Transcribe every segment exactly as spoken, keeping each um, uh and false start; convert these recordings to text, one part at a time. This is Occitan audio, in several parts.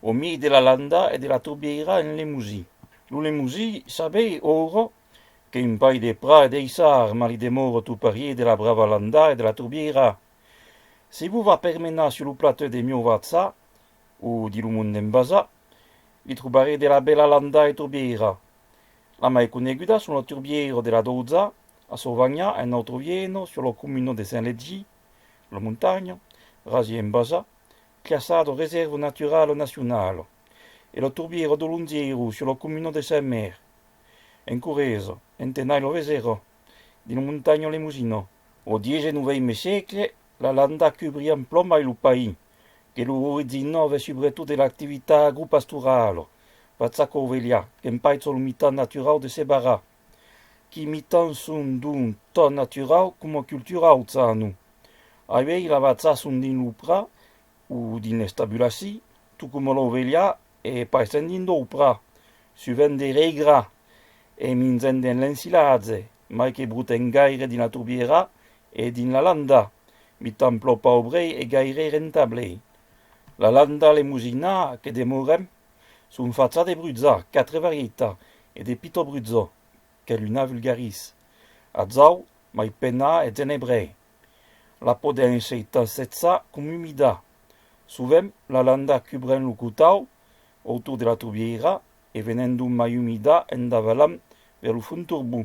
au miei de la Landa e de la Torbièira en Lemosin. Lo Lemosin, sabèi, aura, qu'es un país de prats e d'aiçards, mas li demòra tot parier de la brava Landa e de la Torbièira. Se vos vas permenar sus lo platèu de Miovazza, o dins lo Mont d'en Basan, li trobaretz de la bèla Landa e Torbièira. La mai coneguda son la Torbièira de la Dotza, a Sorvanha, en Auta Viena, sus la comuna de Sent Legir, la montanha, ras en Basan, classada resèrva naturala nacionala, e la Torbièira dau Longièra, sus la comuna de Sent Mèr, en Corresa, entenètz la Vesèra, dins la montanha lemosina. Au dètz-e-novème sègle, la Landa cobriá plan mai lo país, que lor origina ven subretot de l'activitat agropastorala, fach a cauvelhar, qu'empaicha lo mitan naturau de se barrar. Quilhs mitans son donc tant naturaus coma culturaus, chas nos. Auei, las vachas son dins lo prat o dins l'estabulaci, tot coma las ovelhas, e paissan dins daus prats, sovent de raigràs, e minjan dens l'ensilatge, mai que brotan gaire dins la Torbièira e dins la Landa, mitan plan paubres e gaire rentables. La Landa lemosina que demòram son fachas de brutjas, quatre varietats, e de pitas brutjas, qu'es l'una vulgaris, a jauç, mai penat e genebrós. La podèm esser tant seca coma umida. Sovent, la Landa cobrent lo cotau, autorn de la Torbièira, e venent donc mai umida en davalant vèrs lo Font Torbon.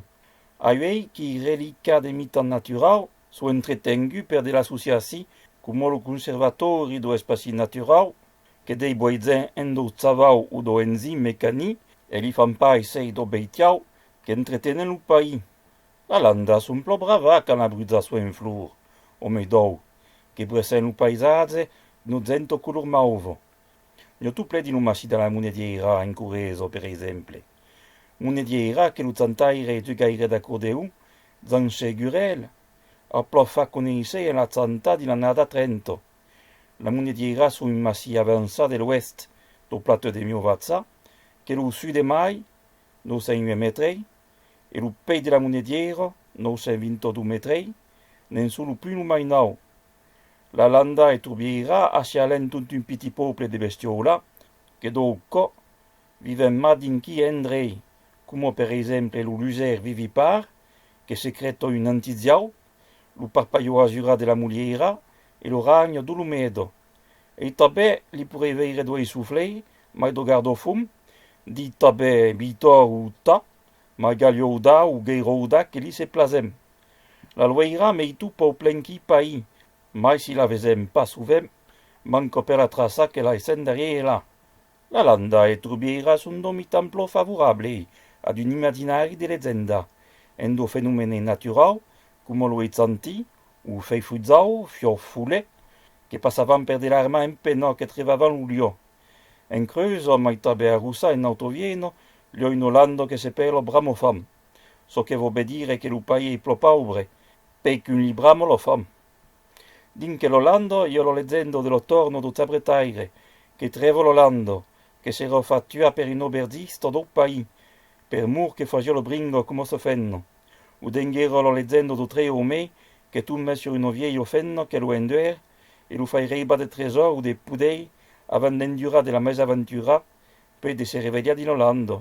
Auei, quilhs relicats de mitans naturaus son entretenguts per de las associacions coma lo Conservatòri daus Espacis Naturaus, que desboijan en daus chavaus o daus engims mecanics e li fan paisser daus bestiaus qu'entretenen lo país. Las Landas son plan bravas quand las brutjas son en flor, o mai daus, que bressan lo paisatge d'una genta color mauva. N'i a tot plen dins lo massís de la Monedièira, en Corresa, per exemple. Monedièira que lo chantaire e jugaire d'acordeon, Jean Segurel, a plan fach conéisser en la chanta dins las annadas trenta. Las Monedièiras son un massís avançat de l'oèst dau platèu de Miovazza, que lo sud es mai, nòu cents uech mètres, e lo pei de la Monedièira, nòu cents vint-e-dos mètres, ne'n son lo punt lo mai naut. La Landa e Torbièira assialan tot un pitit pòble de bestiòlas, que daus còps vivèn mai dins quilhs endreits, coma per exemple lo lusèr vivipar, que secreta un antidiau, lo parpalhon azurat de la Molièira e la ranha dau Lomeda. E tanben li poiretz veire daus eissoflets, mai daus gardafons, dits tanben bitòr o ta, mai galhaudas o gueiraudas que li se plasen. La Loèira mei tot pauc plen quilhs país, mai si la vesèm pas sovent, manca per la traça que laissèm darrier elas. La Landa e Torbièira son donc mitan plan favorables a d'un imaginari de legenda, en daus fenomènes naturaus, coma los echantis, o feifujaus, fiòcs folets, que passavan per de larmas en pena que trebavan lo liòc. En Creusa, mai tanben a Rossà, en Auta Viena, li a una landa que s'apèla Bramafam, çò que vòu ben dire que lo país es plan paubre, perque un li brama la fam. Dins quela landa i a la legenda de la tòrna dau chabretaire, que trèva la landa, que s'èra fach tuar per un aubergista dau país, per'mor que fasiá la bringa coma sa femna. O denguèra la legenda daus tres òmes que tombèn sus una vielha femna que los enduèr e los fai reibar de tresòrs o de podèrs avant d'endurar de las mesaventuras, puei de se revelhar dins la landa.